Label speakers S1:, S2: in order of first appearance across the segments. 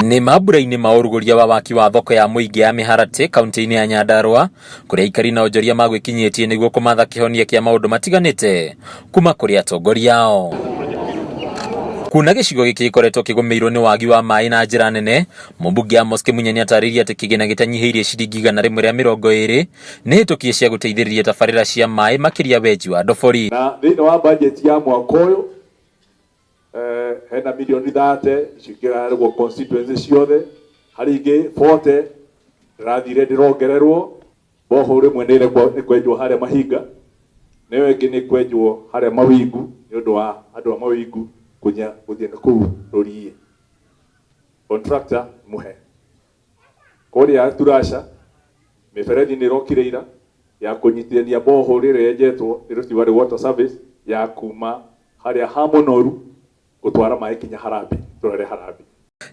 S1: Nĩ mambura-inĩ ma ũrugũria wa waki wa thoko ya mũingĩ ya Mĩharatĩ kaunti-inĩ ya Nyandarua, kũrĩa aikari na onjoria magwĩkinyĩtie nĩguo kũmatha kĩhonia kĩa maũndũ matiganĩte kuma kũrĩ atongoria ao. Kuona gĩcigo gĩkĩ gĩkoretwo kĩgũmĩirwo nĩ wagi wa maĩ na njĩra nene, mũmbunge Amos Kĩmunya nĩatarĩirie atĩ kĩgĩna gĩtanyihĩirie ciringi 120 nĩ hĩtũkie cia gũteithĩrĩria tabarĩra cia maĩ makĩria wenji wa ndobori.
S2: Na thĩinĩ wa bajeti ya mwaka ũyũ, hena mirioni 30 cikĩrarĩgwo constituency ciothe, harĩ ingĩ 40 ndĩrathire ndĩrongererwo. Borehole ĩmwe nĩ kwenjwo harĩa Mahinga, nĩyo ĩngĩ nĩ kwenjwo harĩa Mawingu nĩ ũndũ wa andũ a Mawingu kũnya gũthiĩ na kũu rũriĩ. Contractor mũhe. Kũrĩa Turasha mĩberethi nĩ ĩrokire ira ya kũnyitithania borehole ĩrĩa yenjetwo nĩ Rift Valley Water Service ya kuma harĩa ha Mũnoru gũtwara maĩ kinya Harambee, itũra rĩa Harambee.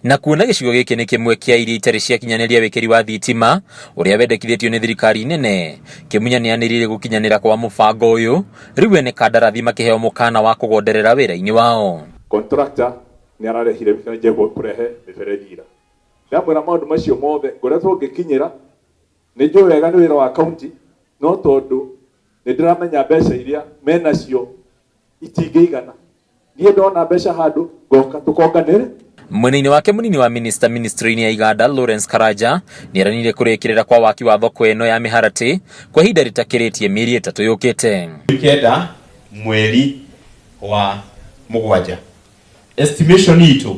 S1: Na kuona gĩcigo gĩkĩ nĩ kĩmwe kĩa iria itarĩ ciakinyanĩria wĩkĩri wa thitima ũrĩa wendekithĩtio nĩ thirikari nene, Kĩmunya nĩanĩrĩire gũkinyanĩra kwa mũbango ũyũ, rĩu ene kandarathi makĩheo mũkana wa kũgonderera wĩra-inĩ wao.
S2: Contractor nĩ ararehire nĩanjia kũrehe mĩberethi ira. Ndamwĩra maũndũ macio mothe ngoretwo ngĩkinyĩra, nĩ njũĩ wega nĩ wĩra wa county, no tondũ nĩ ndĩramenya mbeca iria menacio itingĩigana. Niĩ ndona mbeca handũ ngoka tũkonganĩre.
S1: Mwena-inĩ wake mũnini wa minista ministry-inĩ ya Iganda Lawrence Karanja nĩeranĩire kũrĩkĩrĩra kwa waki wa thoko ĩno ya Mĩharatĩ kwa ihinda rĩtakĩrĩtie mĩeri 3 yũkĩte.
S3: 9 mweri wa 7 estimation itũ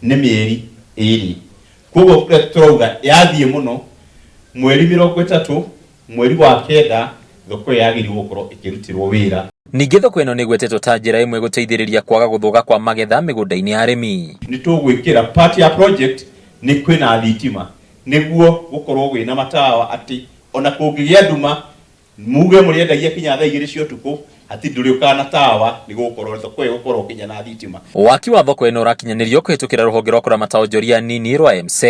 S3: nĩ mĩeri 2, koguo kũrĩa tũrauga yathiĩ mũno mweri 30 mweri wa 9 thoko ĩyo yagĩrĩirwo gũkorwo ĩkĩrutĩrwo wĩra.
S1: Ningĩ thoko ĩno nĩ ĩgwetetwo ta njĩra ĩmwe gũteithĩrĩria kwaga gũthũka kwa magetha mĩgũnda-inĩ ya arĩmi.
S3: Nĩ tũgwĩkĩra part ya project nĩ kwĩna thitima nĩguo gũkorwo kwĩna matawa atĩ ona kũngĩgĩa nduma muge mũrĩendagia kinya thaa 2 cia ũtukũ hatirĩ ndũrĩũkaga na tawa nĩ gũkorwo thoko ĩyo ĩgũkorwo kinya na thitima.
S1: Waki wa thoko ĩno ũrakinyanĩrio kũhĩtũkĩra rũhonge rwa kũramata onjoria nini rwa MSEC.